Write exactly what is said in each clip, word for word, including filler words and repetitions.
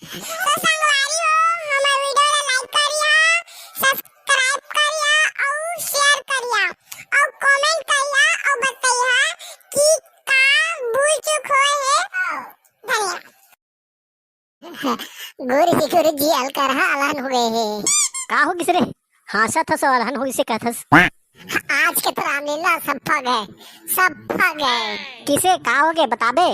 तो संगवारी हो, हमर video ला like करिहा, subscribe करिहा अउ share करिहा अउ comment करिहा अउ बतइहा कि का भूल चूक होए हे। धन्यवाद। गुरु जी, गुरु जी, अलकरहा अलहन हो गए हे। का हो गिस रे? हाँसत हस अउ अलहन हो गइसे कहत हस। आज के तो रामलीला सफ्फा गए, सफ्फा गए। किसे का हो गए बताबे?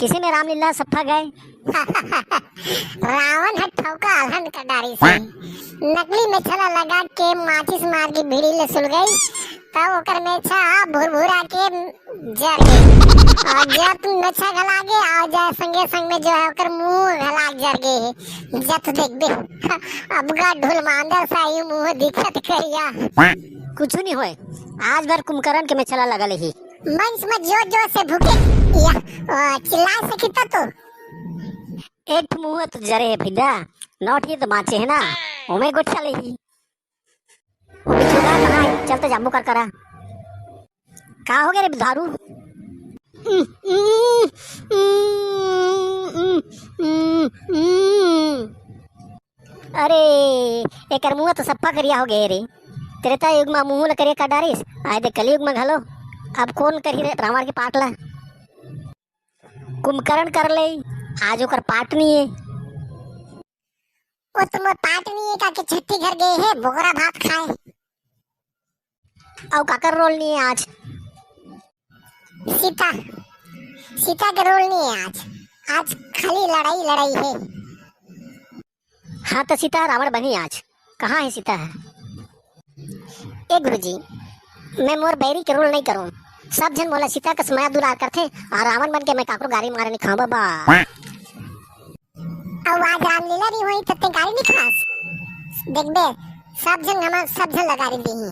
किसे में रामलीला सफ्फा गए? रावण ह ठौका अलहन कर डारिस हे। नकली मेछा ला लगा के माचिस मार के बीड़ी ले सुलगइस, तब ओकर मेछा भुरभुरा के जर गे। अउ जब मेछा घला गे, अउ जा संगे संग में जो है ओकर मुंह घला जर गे हे। जब देखबे, अब का ढुलमांदर सा ही मुंह दिखत करिया। कुछु नहीं होए, आज भर कुंभकर्ण के मेछा ला लगा लेही। मंच में जोर जोर से भूके या, अ, चिल्ला सकिता तो। एक ठो मुंह तो जरे हे भैया, नौ ठी तो बांचे हे ना, ओमे गोठिया लेही। ओ बिच्छू का कहाँ हे? चल तो जाबो कर करा। का हो गए रे बुधारू? अरे, एकर मुंह तो सफ्फा करिया हो गए रे। त्रेता युग में मुंह ल करिया कर डारिस, आय दे कलयुग में घलो। अब कौन करही रे रावण के पाट ला? कुंभकर्ण कर ले, आज ओकर पाट नहीं है। ओ तो मोर पाट नहीं है, का के छट्ठी घर गए है बोकरा भात खाए। अउ काकर role नहीं है आज? सीता, सीता के role नहीं है आज। आज खाली लड़ाई, लड़ाई है। हाँ तो सीता रावण बनी आज। कहाँ है सीता है? ए गुरुजी, मैं मोर बैरी के role नहीं करूँ। सब झन मोला सीता कस मया दुलार करथे, अउ रावण बन के मैं काकरो गारी मारे नहीं खाऊं बाबा। अउ आज रामलीला नहीं होई, तब ते गारी नहीं खास। देखबे, सब झन हमर, सब झन ला गारी दीही।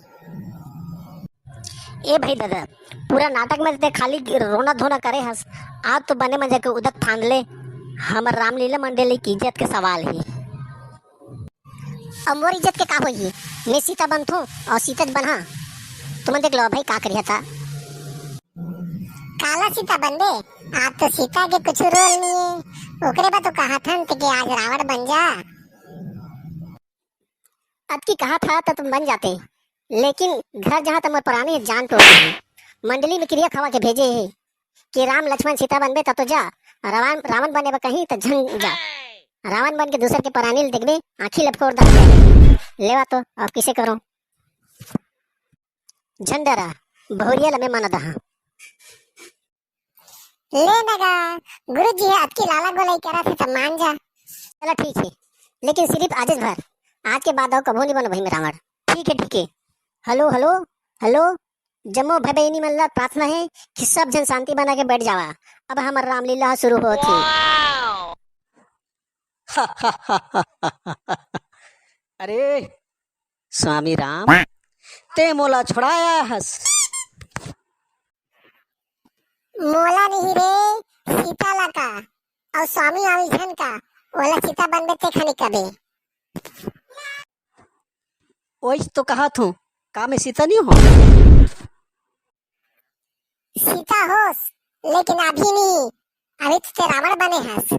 ए भाई दादा, पूरा नाटक में ते खाली रोना धोना करे हस, आज तो बने मजा के उदक फांद ले। हमर रामलीला मंडली की इज्जत के सवाल ही। अब मोर इज्जत के का होही? मैं सीता बनथों अउ सीता बनहा। तुमन देख लो भाई का करिया था। काला सीता बनबे? आज तो सीता के कुछ role नहीं है। ओकरे बाद तो कहा था कि आज रावण बन जा। अब की कहा था तो तुम बन जाते, लेकिन घर जहाँ तक मोर परानी जान टोर रही। मंडली में किरिया खवा के भेजे है कि राम लक्ष्मण सीता बनबे तब तो जा, रावण, रावण बने बर कहीं तो झन जा। रावण बन के दूसर के परानी ल देखबे, आँखी लपकोर दाग जाए। लेवा तो अब किसे करो? झन डरा, बहुरिया ल मैं माना दहा। ले नगा, गुरुजी ह अतकी लाला गोलाई करत हे त मान जा। चला ठीक हे, लेकिन सिरिफ आजेच भर, आज के बाद अउ कभू नइ बनो भई में रावण। ठीक हे, ठीक हे। हेलो, हेलो, हेलो, जम्मो भाई बहिनी मन ला प्रार्थना हे कि सब झन शांति बना के बैठ जावा। अब हमर रामलीला ह शुरू होत हे। अरे स्वामी राम, ते मोला छोड़ाया हस। मोला नहीं रे, सीता ला का, अउ स्वामी आमी झन का, ओला सीता बनबे ते खनी कबे। ओइस तो कहा थू, का मैं सीता नहीं हूँ? सीता होस, लेकिन अभी नहीं, अभी तो ते रावण बने हस।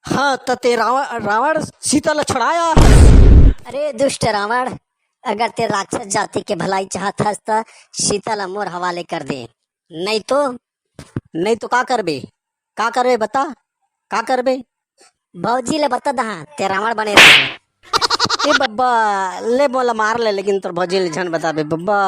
हाँ, त ते रावण, रावण सीता ला छुड़ाया हस। अरे दुष्ट रावण, अगर ते राक्षस जाति के भलाई चाहत हस त सीता ला मोर हवाले कर दे, नहीं तो, नहीं तो का करबे, का करबे बता, का करबे? भौजी ले बता दहा, ते रावण बने रहे। ए बब्बा, ले मोला मार ले, लेकिन तोर भौजी ले झन बताबे बब्बा।